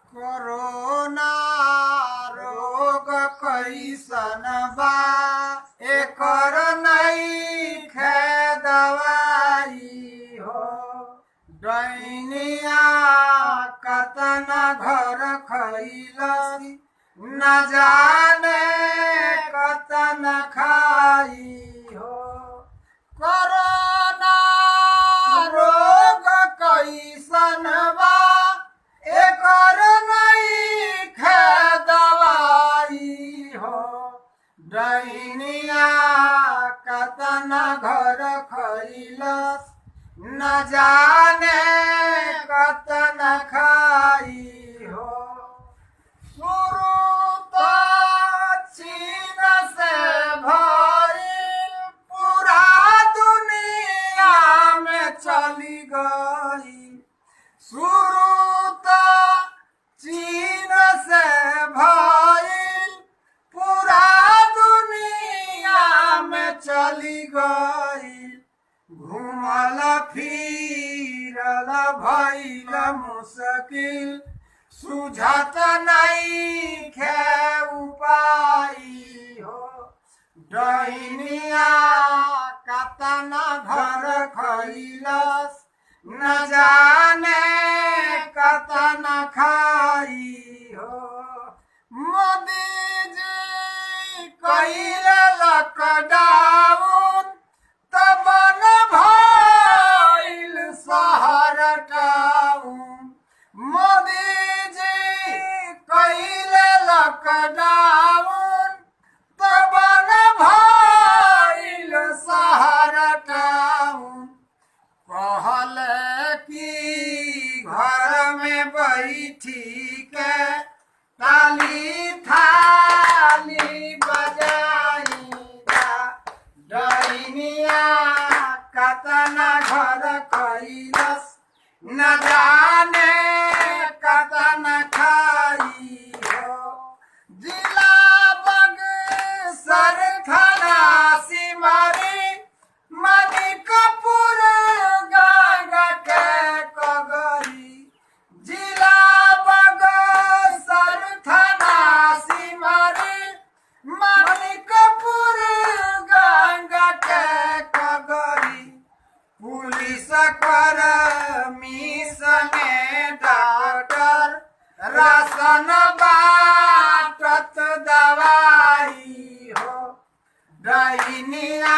Corona रोग कैसन बा, एकर नइखे दवाई हो। डैनिया कतना घर खैलस, न जाने कतना खाई हो। कोरोना रोग कैसन बा, एकर नइखे दवाई हो। डैनिया कतना घर खैलस, न जाने कतना खाई हो। शुरू त चीन से भइल, पूरा दुनिया में चली गई। शुरू त चीन से भइल, पूरा दुनिया में चली गई। घूमल फिरल भइल मुश्किल, सुझत नइखे उपाय हो। डैनिया कतना घर खैलस, न जाने कतना खाई हो। मोदी जी कइले लॉकडाउन, तब न भइल शहर टाउन। मोदी जी कइले लॉकडाउन, तब न भइल शहर टाउन। कहले कि घर में बैठी के ताली थाली बजाई जा। डैनिया कतना घर खैलस, न जाने कतना खाई हो। जिला बक्सर थाना सिमरी, मणिकपुर गंगा के कगरी। जिला बक्सर थाना सिमरी, मणिकपुर गंगा के कगरी। पुलिस कर्मी संगे डॉक्टर, राशन बाटत दवाई हो। डैनिया